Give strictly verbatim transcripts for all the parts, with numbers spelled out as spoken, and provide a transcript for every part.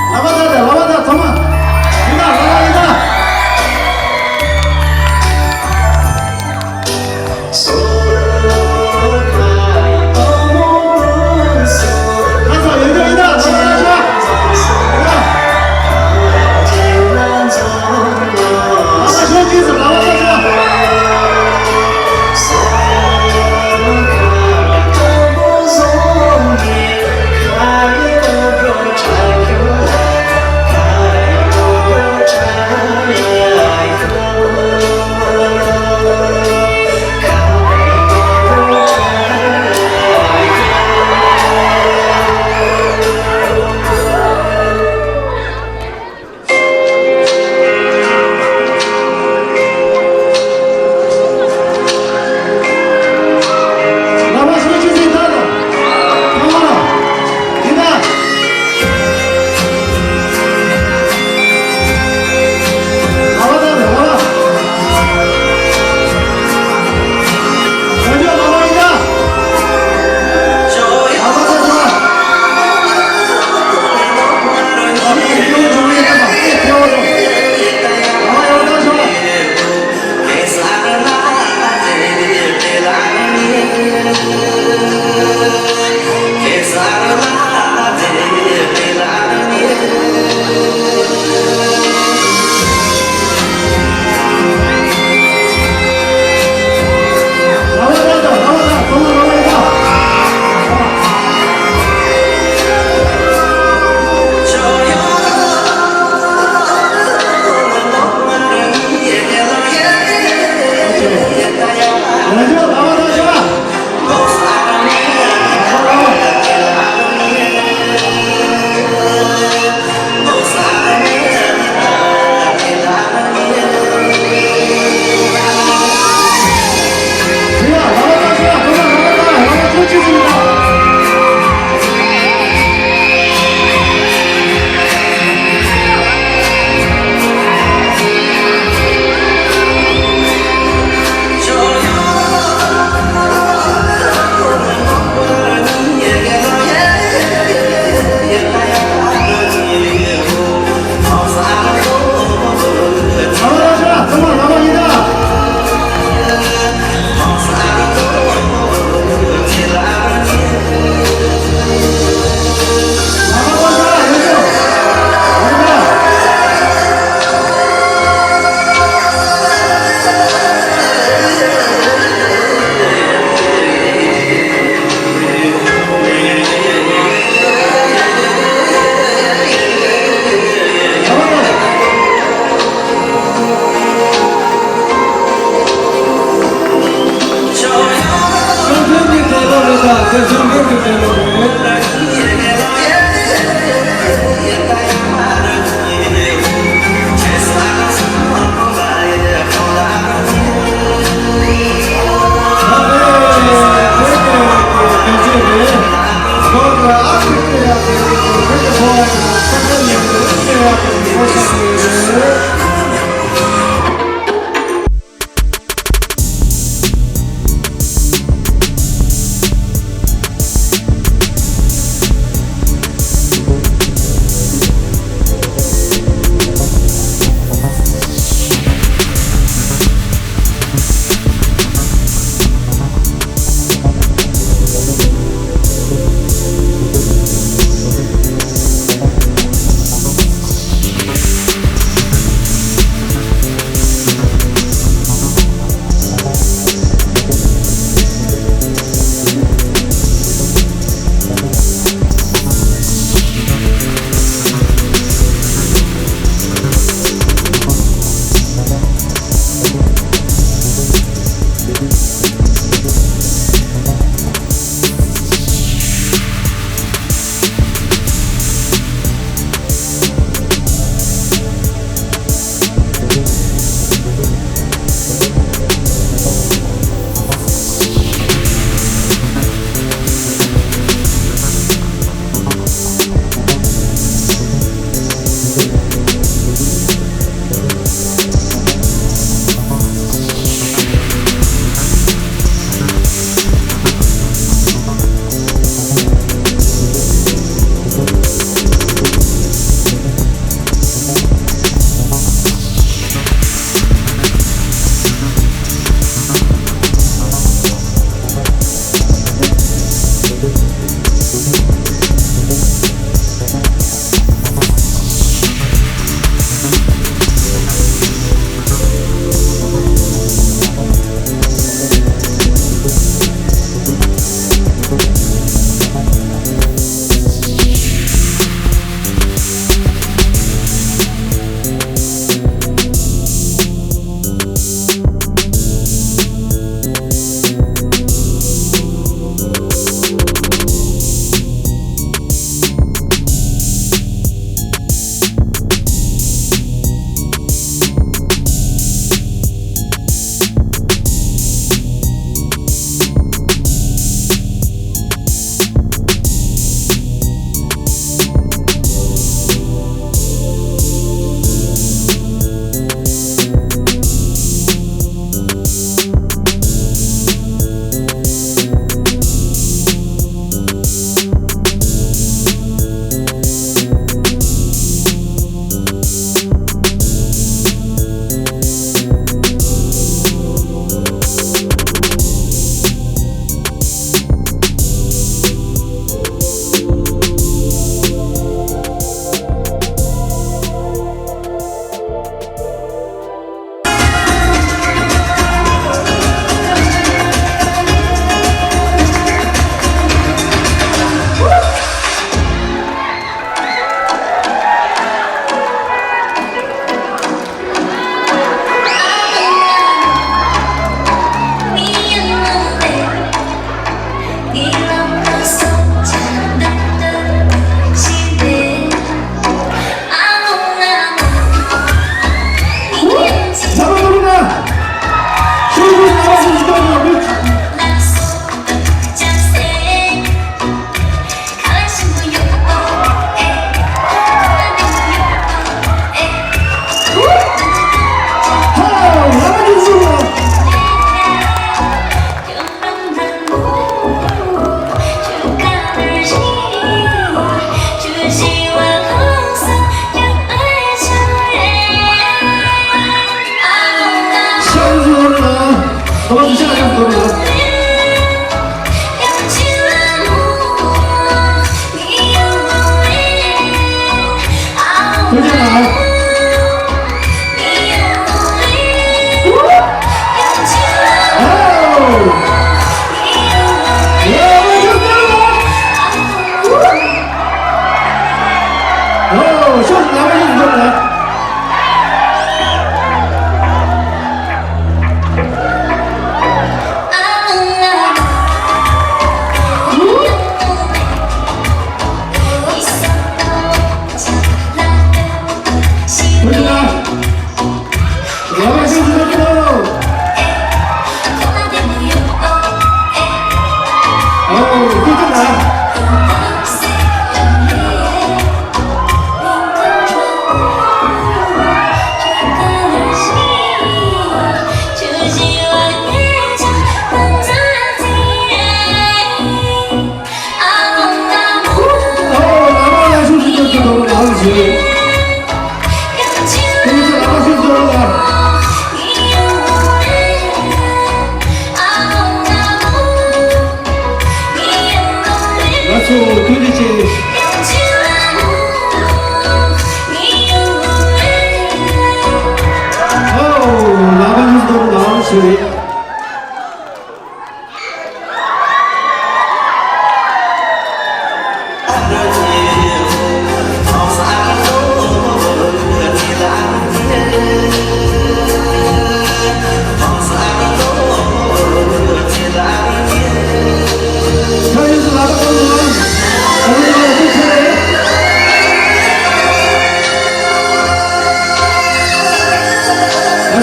ལ་བ་དང་ལ་བ་དང་ཚང་མ། ཡིན་ན་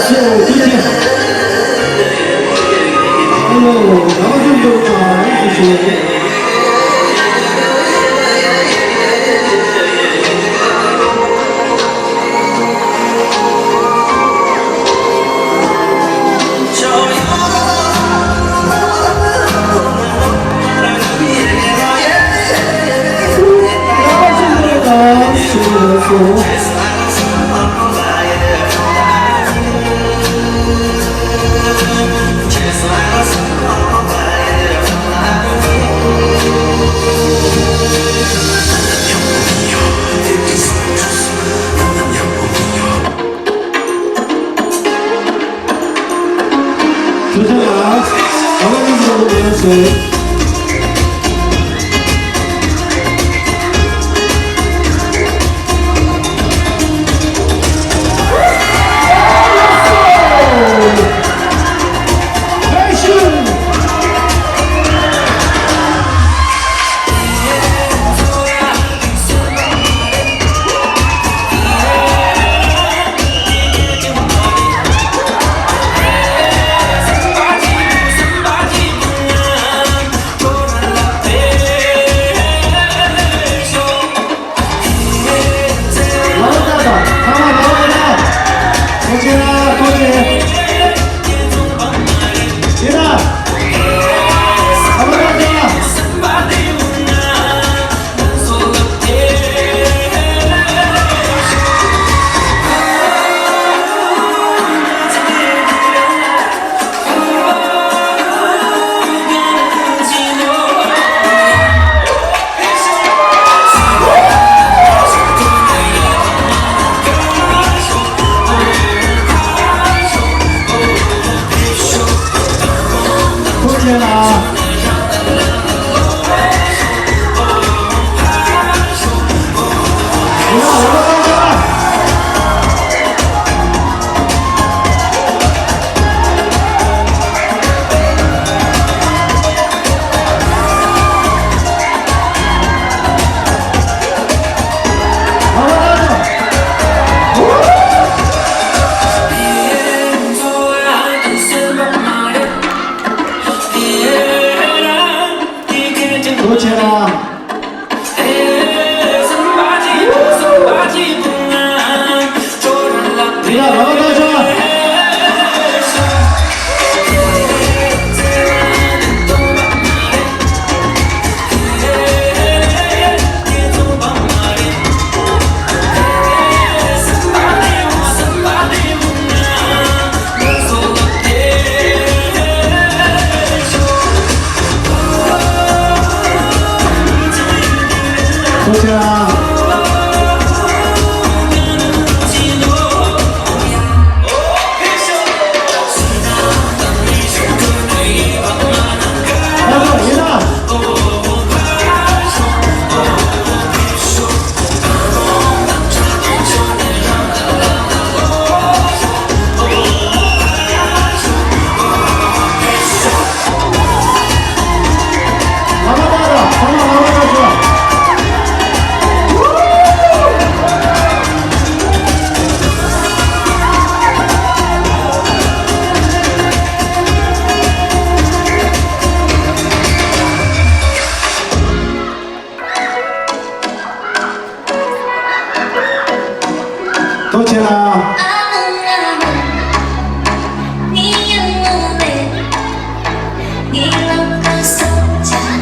ཐུགས་རྗེ་ཆེ། ཨ་མ་ནི་ཚོ་ལ་ཡོད་ཟེར། ཐུགས་རྗེ་ཆེ། ཐུགས་རྗེ་ཆེ།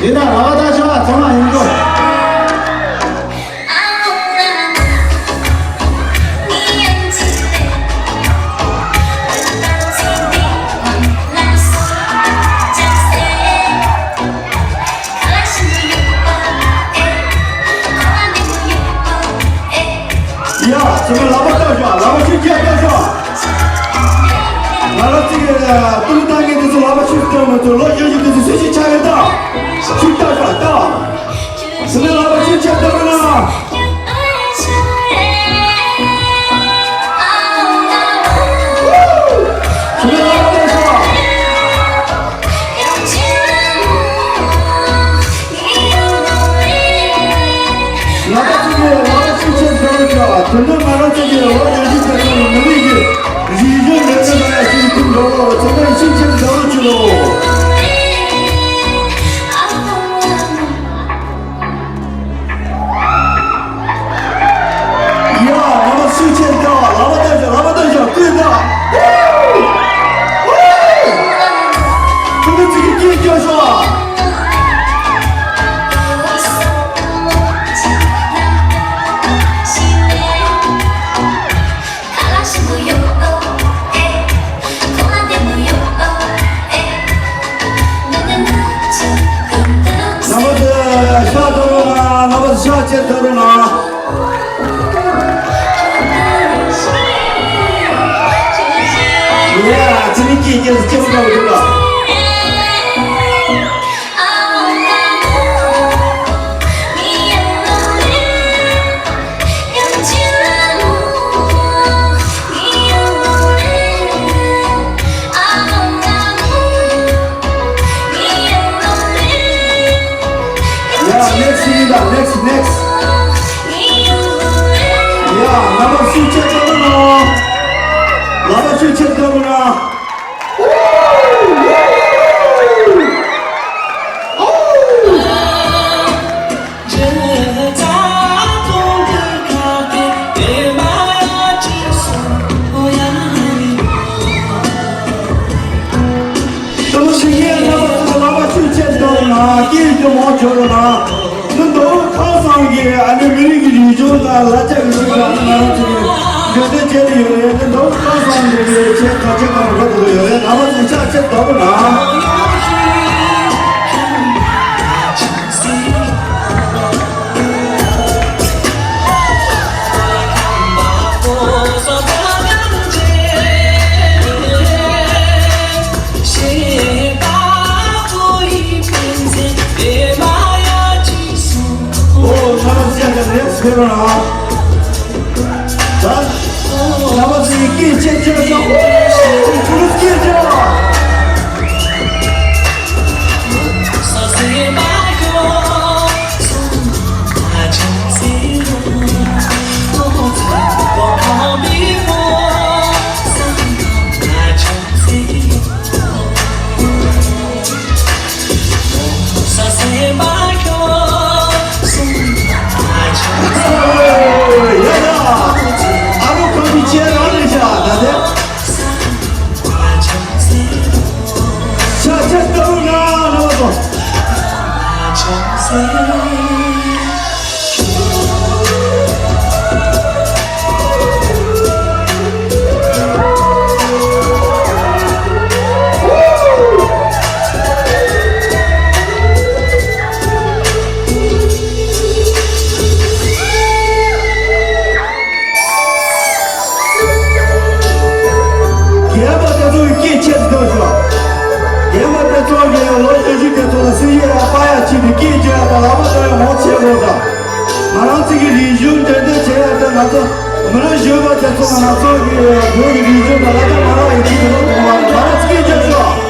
ཡིན་ན་ར་བ་ད་ཆ་ཚང་མ་ཡིན་གོ། ཡ། ཚང་མས་ལག་པ་བརྡབ་ཤོག་ལག་པ་ཆེ་ཆེ་བརྡབ་ཤོག་ང་རང་ཚོ་གི་ཏུ་ལུ་བཏང་མཁན་དེ་ཚོ་ལག་པ་ཆེ་བརྡབ་མ་ཐུབ། ལོ་ཡོད་ཀྱི་དེ་ཚོ་སུ་ཞིག་ཆགས་ཡོད་ད། ཤུགས་བརྡབ་ཤོག་བརྡབ། ཚང་མས་ལག་པ་ཆེ་ཆེ་བརྡབ་རོགས་གནང་། ཚང་མས་ལག་པ་བརྡབ་ཤོག་ལག་པ་ཅིག་གིས་ལག་པ་ཅིག་ཆེ་བརྡབ་རོགས་བྱ། དོན་དུ་ང་རང་ཚོ་གི་ལོ་ཉི་ཤུ་རྩ་གསུམ་ལ་མི་རིགས་ཀྱི་རིག་གཞུང་འགྲོ་སྟངས་ ཚེ་རིང་སྐྱིད་སྐྱིད་སྐྱིད་པོ་འདྲ་བོ་འདུག་ལ། Yeah, next ཡིན་ད། Next, next. Yeah, རྣམ་པ་ཚོས་ཆེད་བཏང་རོགས་གནང་། རྣམ་པ་ཚོས་ཆེད་བཏང་རོགས་གནང་། ད་ལོ་ཞིག་ངས་རྣམ་པ་ཚོ་ལ་རྣམ་པ་ཚོས་ཆེད་བཏང་རོགས་གནང་། སྐད་ཡིག་དེ་མང་བྱོས་རོགས་གནང་། འདི་མདོ་དབུས་ཁམས་གསུམ་གྱི་ཨ་ནི་མི་རིགས་ཀྱི་རིག་གཞུང་དང་ལ་རྒྱ་གི་ཆོས་ལ་ང་རང་ཚོ་གི་འབྲེལ་འདྲིས་བྱས་ཏེ་ཡོད་རེད། འདི་མདོ་དབུས་ཁམས་གསུམ་གྱི་ཆེད་ག་ཆེད་གང་འགྲོ་དགོས་ཡོད་རེད། རྣམ་པ་ཚོ་ཕྱག་ཕྱིར་དོར་རོགས་གནང་། ཨོ། རྣམ་པ་ཚོ་ཡར་ལེགས་ཕེབས་རོགས་གནང་། ད་རྣམ་པ་ཚོ་ཡི་སྐད་ཆེ་ཆེ་ཤོག་ཀུ་ལུ་སྐད་ཆེ་བ། རྒན་པ་དེ་ཚོ་གི་སྐད་ཆེ་ཙམ་གཏོང་ཤོག་རྒན་པ་དེ་ཚོ་གི་ལོ་ཉི་ཤུ་དེ་ཚོ་ལ་སེམས་ཡིད་ལ་དཔག་ཡ་ཆེད་དུ་སྐད་བརྗོད་ཡ་དང་ལག་པ་བརྡབ་ཡ་མང་ཆེ་དགོས་དང་། ང་རང་ཚོ་གི་རིག་གཞུང་འགྲེམས་སྟོན་བྱེད་ཡ་དང་ང་ཚོ་མི་རབས་གཞོན་པ་དེ་ཚོ་ང་ཚོ་གི་བོད་ཀྱི་རིག་གཞུང་དང་ལ་དྭགས་མ་རག་ཡི་ཆེད་དུ་ལོ་གཏོང་བ་ང་རང་ཚོ་སྐད་བརྗོད་ཤོག་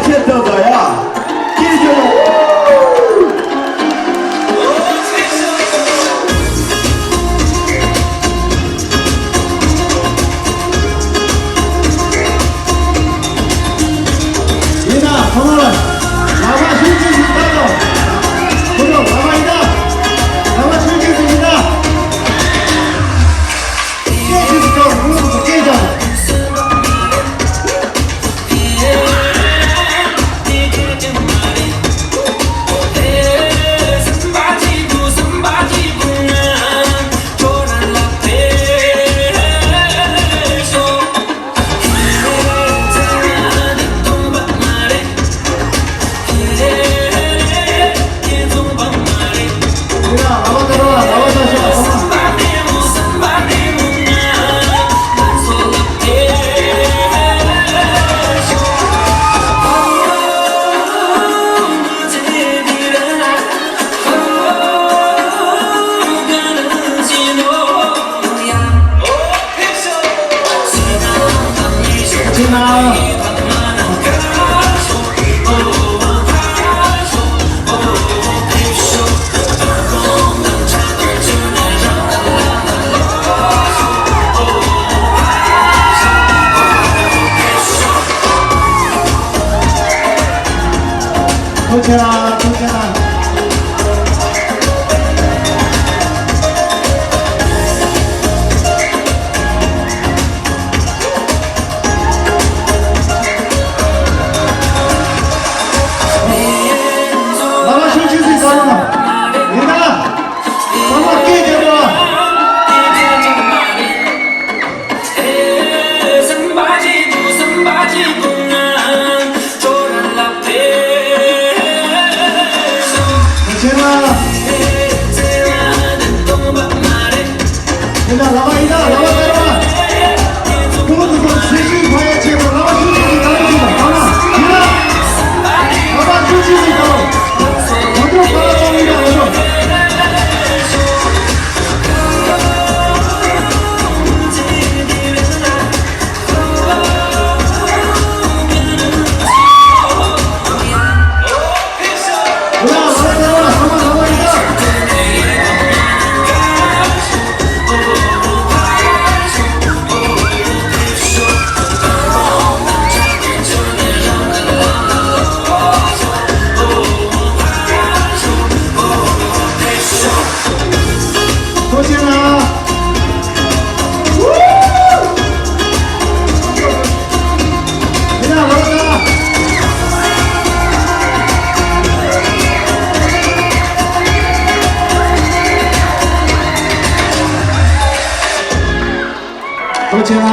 ཁྱེད་ཚོ་ཡ། ཁྱེད་ཚོ་ཡ། ཡིན་ན་ཁོ་མོ་ལ་ལག་པ་ཤུགས་ཆེ་ཞིག་བཏང་དང་། ཁོ་ཚོ་ལག་པ་ཡིན་ན། ལག་པ་ཤུགས་ཆེ་ཞིག་ཡིན་ན། སྐད་ཆེ་ཞིག་བཏང་། ཁོ་ཚོ་སྐད་བཏང་། ཐུགས་རྗེ་ཆེ། ཐུགས་རྗེ་ཆེ། ལག་པ་ཤུགས་ཆེ་ཞིག་བཏང་རོགས་གནང་། ཡིན་ན། ཚང་མ་སྐད་རྒྱབ་རོགས། ཐུགས་རྗེ་ཆེ། ཡིན་ན་ལག་པ་ཡིན་ན་ལག་པ་སྟེར་བ། ཁོང་ཚོ་ཚོ་སྲིད་ཇུས་མ་ཡལ་ཆེད་དུ་ལག་པ་ཤུགས་ཆེ་ཞིག་བཏང་རོགས་ཞུ་དང་། ཡིན་ན། ལག་པ་ཤུགས་ཆེ་ཞིག་བཏང་རོགས། ང་ཚོ་ཁ་ལག་ཚོགས་མི་དང་ང་ཚོ། ཐུགས་རྗེ་ཆེ། ཐུགས་རྗེ་ཆེ།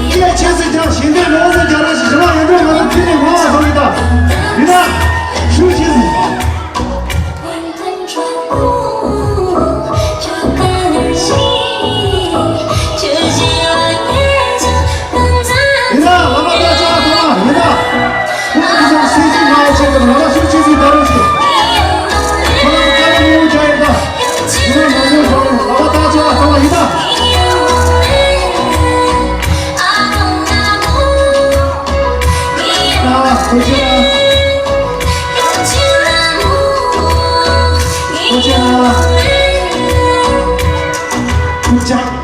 ཡིད་ཆེས་སུ་ཀྱང་ཞིང་སྡེ་ལོངས་སུ་སྦྱར་བ་ཞིག་བྱུང་བ་ཡིན་འགྲོ། ང་ཚོ་ཕྱི་ནས་ངོ་བ་ཐོབ་ཡིན་ད། ཡིན་ན། ཤུགས་ཆེ་སུ། ཡིན་ན་ལག་པ་བརྡ་ཆགས་ཐོག་མ་ཡིན་ན། ཁོང་གི་སེམས་ཤུགས་མ་ཡོང་ཆེད་དུ་ང་ལ་ཤུགས་ཆེ་ཞིག་ད་རུང་ཞིག་ཁོ་རང་གི་བཀའ་ལ་མི་འོང་ཆ་ཡིན་ད། ཡིན་ན་མ་ངོ་ཤོར་ལག་པ་བརྡ་ཆགས་ཐོག་མ་ཡིན་ད། ཨ་ཐུགས་རྗེ་ཆེ། ཐུགས་རྗེ་ཆེ། ཐུགས་རྗེ་ཆེ། ཡིན་ན། ཐུགས་རྗེ་ཆེ།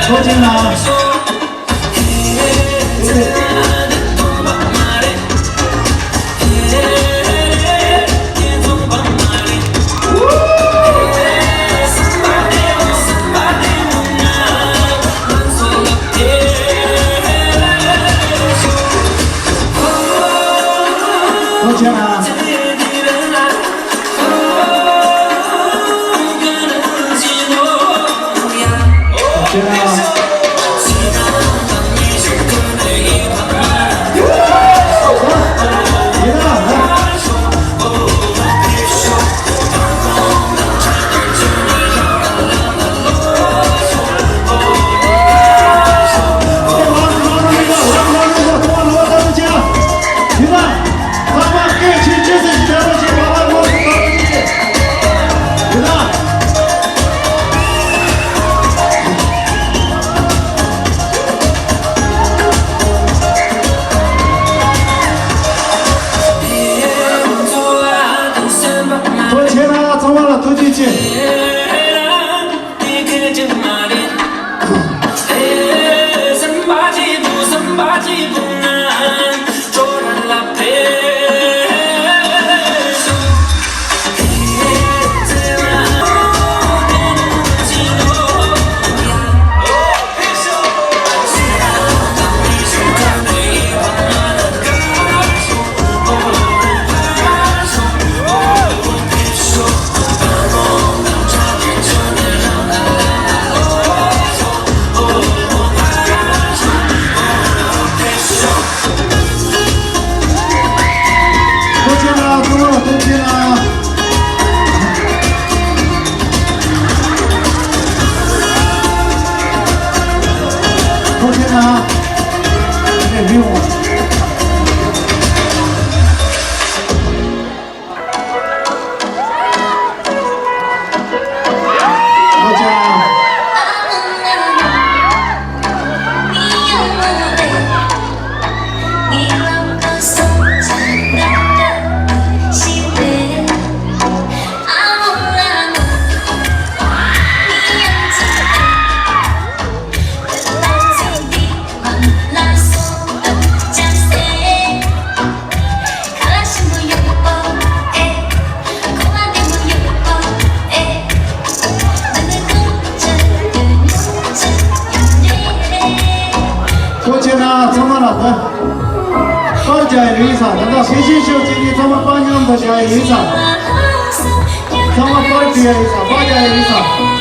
ཐུགས་རྗེ་གནང་། ཐུགས་རྗེ་གནང་། ཐུགས་རྗེ་ཆེ། ཚང་མ་ལ་ཐུགས་རྗེ་ཆེ། ཐུགས་རྗེ་གནང་། ཚང་མ་ལ་ཐུགས་རྗེ་གནང་། ཐུགས་རྗེ་གནང་། ཨ་ནི་རི་བོ། ད་ལྟ་ཕལ་ཆེར་ཤོག་ཅིག་གིས་ཚང་མ་པར་མཉམ་དུ་བཞག་ཡ་ཡིན་ས། ཚང་མ་པར་བྲིས་ཡ་ཡིན་ས། པར་རྒྱག་ཡ་ཡིན་ས།